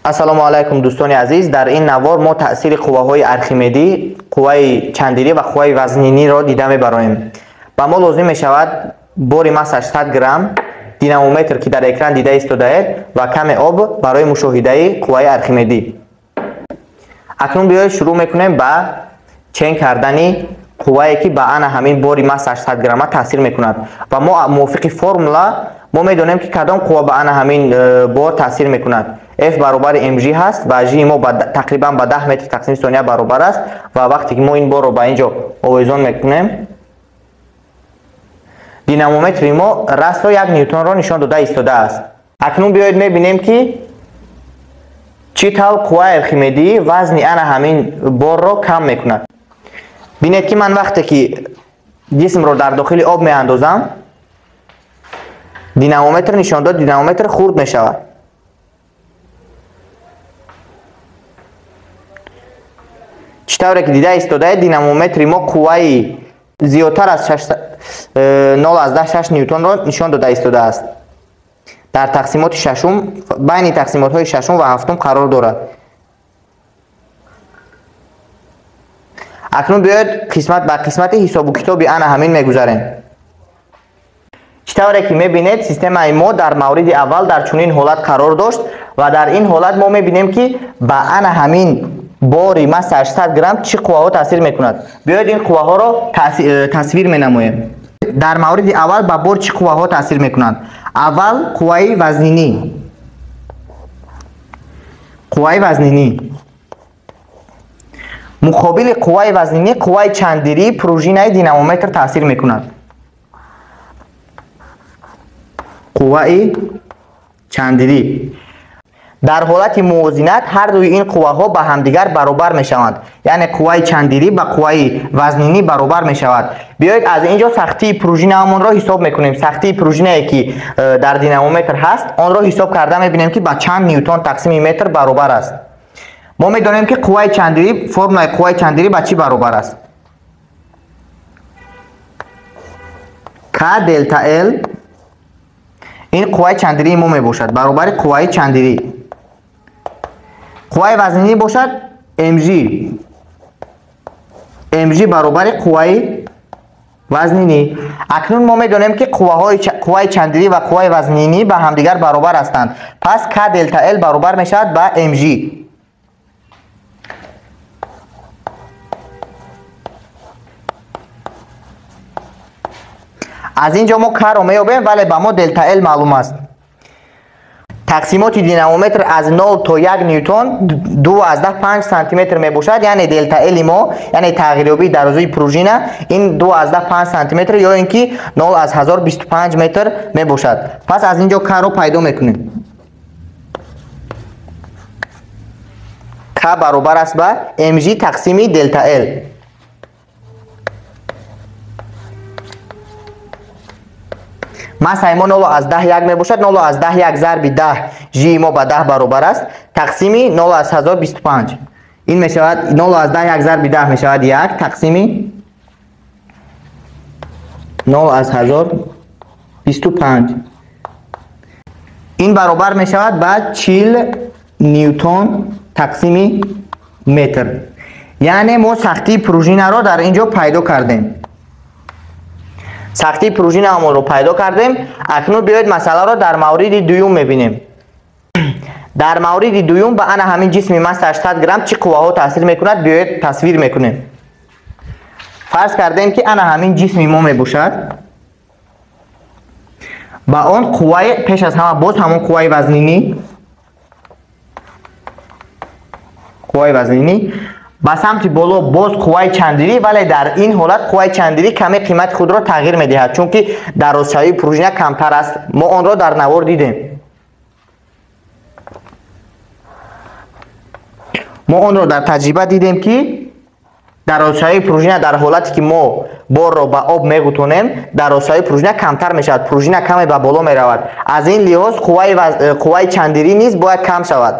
Ассалому алайкум, дӯстони азиз. Дар ин навор мо таъсири қувваҳои Архимедӣ, қувваи чандирӣ ва қувваи вазниниро дида мебароем. Ба мо лозим мешавад бори массаш 100 грамм, динамометр, ки дар экран дида истодаед, ва каме об барои мушоҳидаи қувваи Архимедӣ. Акнун биёед шурӯъ мекунем ба чен кардани қуввае, ки ба ана ҳамин бори массаш 100 грамма таъсир мекунад. Ва мо мувофиқи формула мо медонем, ки кадом қувва ба ана ҳамин бор таъсир мекунад. F баробари mg ҳаст ва g мо тақрибан ба 10 метр тақсими сония баробар аст. Ва вақте ки мо ин борро ба ин ҷо овезон мекунем, динамометри мо расто 1 ньютонро нишон дода истодааст. Акнун биёед мебинем, ки чӣ тавр қувваи Архимедӣ вазни ана ҳамин борро кам мекунад. Бинед, ки ман вақте ки ҷисмро дар дохили об меандозам, динамометр нишон дод, динамометр хурд мешавад. Чӣ тавре ки дида истодаед, динамометри мо қувваи зиёдтар аз 0,6 ньютонро нишон дода истодааст. Дар тақсимоти шашум, байни тақсимотҳои шашум ва ҳафтум қарор дорад. Акнун биёед қисмат ба қисмати ҳисобу китоби ана ҳамин мегузарем. Чӣ тавре ки мебинед, системаи мо дар мавриди аввал дар чунин ҳолат қарор дошт ва дар ин ҳолат мо мебинем, ки ба ана ҳамин бори массаш 100 грамм чӣ қувваҳо таъсир мекунад. Биёед ин қувваҳоро тасвир менамоем. Дар мавриди аввал ба бор чӣ қувваҳо таъсир мекунанд? Аввал қувваи вазнинӣ. Қувваи вазнинӣ. Муқобили қувваи вазнинӣ қувваи чандирии пружинаи динамометр таъсир мекунад. Қувваи чандирӣ. Дар ҳолати мувозинат ҳар дуи ин қувваҳо ба ҳамдигар баробар мешаванд. Яъне қувваи чандирӣ ба қувваи вазнинӣ баробар мешавад. Биёед аз ин ҷо сахтии пружинаамонро ҳисоб мекунем. Сахтии пружинае, ки дар динамометр ҳаст, онро ҳисоб карда мебинем, ки ба чанд ньютон тақсими метр баробар аст. Мо медонем, ки қувваи чандирӣ, формулаи қувваи чандирӣ ба чӣ баробар аст? К делта Л, ин қувваи чандирии мо мебошад, баробари қувваи чандирӣ. Қувваи вазнинӣ бошад mg. mg баробари қувваи вазнинӣ. Акнун мо медонем, ки қувваи чандирӣ ва қувваи вазнинӣ ба ҳамдигар баробар ҳастанд. Пас к делта Л баробар мешавад ба mg. Аз ин ҷо мо к-ро меёбем, вале ба мо делта Л маълум аст. Тақсимоти динамометр аз 0 то 1 ньютон 2,5 сантиметр мебошад, яъне делта Л мо, яъне тағйирёбии дарозии пружина ин 2,5 сантиметр ё ин ки 0,1025 метр мебошад. Пас аз ин ҷо к-ро пайдо мекунем. К баробар аст ба mg тақсими делта Л. Массаи мо 0,1 мебошад, 0,1 зарби 10 жи мо ба 10 баробар аст, тақсими 0,1025. Ин мешавад 0,1 зарби 10 мешавад 1 тақсими 0,1025. Ин баробар мешавад ба 40 ньютон тақсими метр. Яъне мо сахтии пружинаро дар ин ҷо пайдо кардем. Сахтии пружинаамонро пайдо кардем. Акнун биёед масъаларо дар мавриди дуюм мебинем. Дар мавриди дуюм ба ана ҳамин ҷисми массаш 100 грамм чӣ қувваҳо таъсир мекунад, биёед тасвир мекунем. Фарз кардем, ки ана ҳамин ҷисми мо мебошад. Ба он қувваи пеш аз ҳама боз ҳамон қувваи вазнинӣ, қувваи вазнинӣ ба самти боло боз қувваи чандирӣ, вале дар ин ҳолат қувваи чандирӣ каме қимати худро тағйир медиҳад, чунки дарозшавии пружина камтар аст. Мо онро дар навор дидем. Мо онро дар таҷриба дидем, ки дарозшавии пружина дар ҳолате ки мо борро ба об меғутонем, дарозшавии пружина камтар мешавад, пружина каме ба боло меравад. Аз ин лиҳоз қувваи чандирӣ низ бояд кам шавад.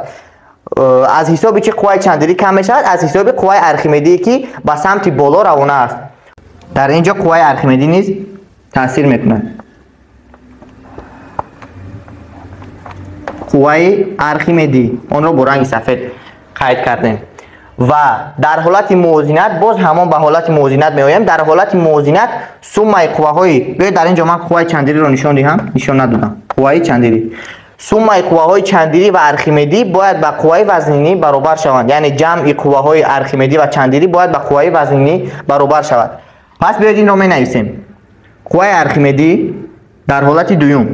Аз ҳисоби чӣ қувваи чандирӣ кам мешавад? Аз ҳисоби қувваи Архимедие, ки ба самти боло равона аст. Дар ин ҷо қувваи Архимедӣ низ таъсир мекунад. қувваи Архимедӣ, онро бо ранги сафед қайд кардем. Ва дар ҳолати мувозинат боз ҳамон ба ҳолати мувозинат меоем. Дар ҳолати мувозинат суммаи қувваҳои, биёед дар ин ҷо ман қувваи чандириро нишон диҳам, нишон надодам. Қувваи чандирӣ, суммаи қувваҳои чандирӣ ва Архимедӣ бояд ба қувваи вазнинӣ баробар шаванд. Яъне ҷамъи қувваҳои Архимедӣ ва чандирӣ бояд ба қувваи вазнинӣ баробар шавад. Пас биёед инро менависем. Қувваи Архимедӣ дар ҳолати дуюм,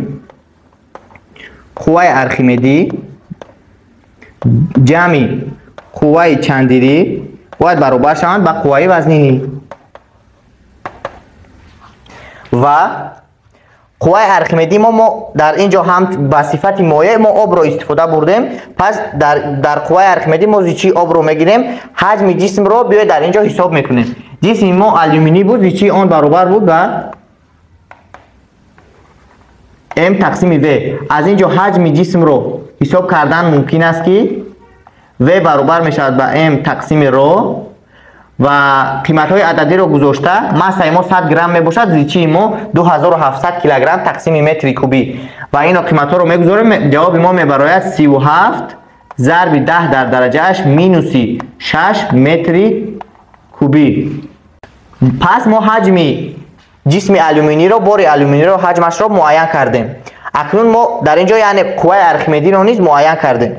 қувваи Архимедӣ ҷамъи қувваи чандирӣ бояд баробар шаванд ба қувваи вазнинӣ. Ва қувваи Архимедӣ мо дар ин ҷо ҳам ба сифати моеъ мо обро истифода бурдем. Пас дар қувваи Архимедӣ мо зичии обро мегирем. Ҳаҷми ҷисмро биёед дар ин ҷо ҳисоб мекунем. Ҷисми мо алюминӣ буд, зичии он баробар буд ба м тақсими в. Аз ин ҷо ҳаҷми ҷисмро ҳисоб кардан мумкин аст, ки в баробар мешавад ба м тақсими ро ва қиматҳои ададиро гузошта массаи мо 100 грамм мебошад, зичии мо 2700 килограмм тақсими метри кубӣ. Ва ино қиматҳоро мегузорем, ҷавоби мо мебарояд 37 зарби 10 дар дараҷааш минуси 6 метри кубӣ. Пас мо ҳаҷми ҷисми алюминиро, бори алюминиро, ҳаҷмашро муайян кардем. Акнун мо дар ин ҷо яъне қувваи Архимедиро низ муайян кардем.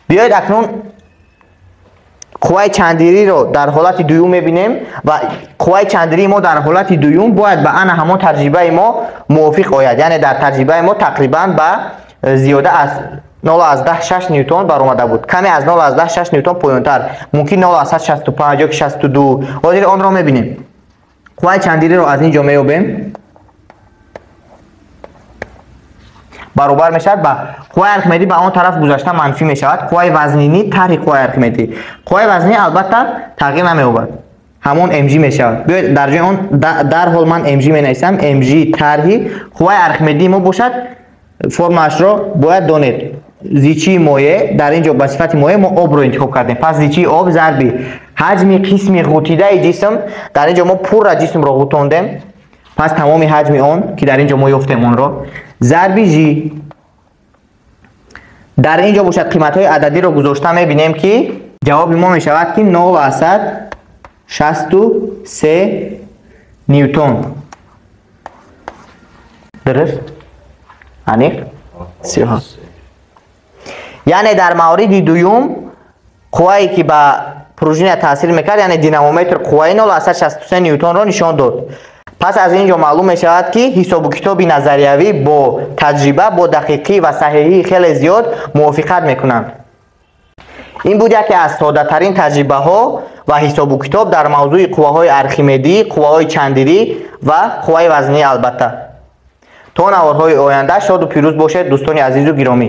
Биёед акнун қувваи чандириро дар ҳолати дуюм мебинем ва қувваи чандирии мо дар ҳолати дуюм бояд ба ана ҳамон таҷрибаи мо мувофиқ ояд. Яъне дар таҷрибаи мо тақрибан ба зиёда аз 0,6 ньютон баромада буд. Каме аз 0,6 ньютон поёнтар, мумкин 0,65 ё 62. Ҳозир онро мебинем. Қувваи чандириро аз ин ҷо меёбем. Баробар мешавад ба қувваи Архимедӣ ба он тараф гузашта манфӣ мешавад. Қувваи вазнинӣ тарҳи қувваи Архимедӣ. Қувваи вазнинӣ албатта тағйир намеёбад, ҳамон mg мешавад. Биёед дар ҷои он дарҳол ман mg менависам. mg тарҳи қувваи Архимедии мо бошад, формаашро бояд донед. Зичии моеъ, дар ин ҷо ба сифати моеъ мо обро интихоб кардем. Пас зичии об зарби ҳаҷми қисми ғутидаи ҷисм, дар ин ҷо мо пурра ҷисмро ғутондем, пас тамоми ҳаҷми он ки дар ин ҷо мо ёфтем онро зарби ж. Дар ин ҷо бошад қиматҳои ададиро гузошта мебинем, ки ҷавоби мо мешавад ки 0,63 ньютон. Дуруст? Аниқ? 37. Яъне дар мавриди дуюм қуввае ки ба пружина таъсир мекард, яъне динамометр қувваи 0,63 ньютонро нишон дод. Пас аз ин ҷо маълум мешавад, ки ҳисобу китоби назариявӣ бо таҷриба, бо дақиқӣ ва саҳеҳии хеле зиёд мувофиқат мекунанд. Ин буд яке аз соддатарин таҷрибаҳо ва ҳисобу китоб дар мавзӯи қувваҳои Архимедӣ, қувваҳои чандирӣ ва қувваи вазнӣ албатта. То наворҳои оянда шоду пирӯз бошед, дӯстони азизу гиромӣ.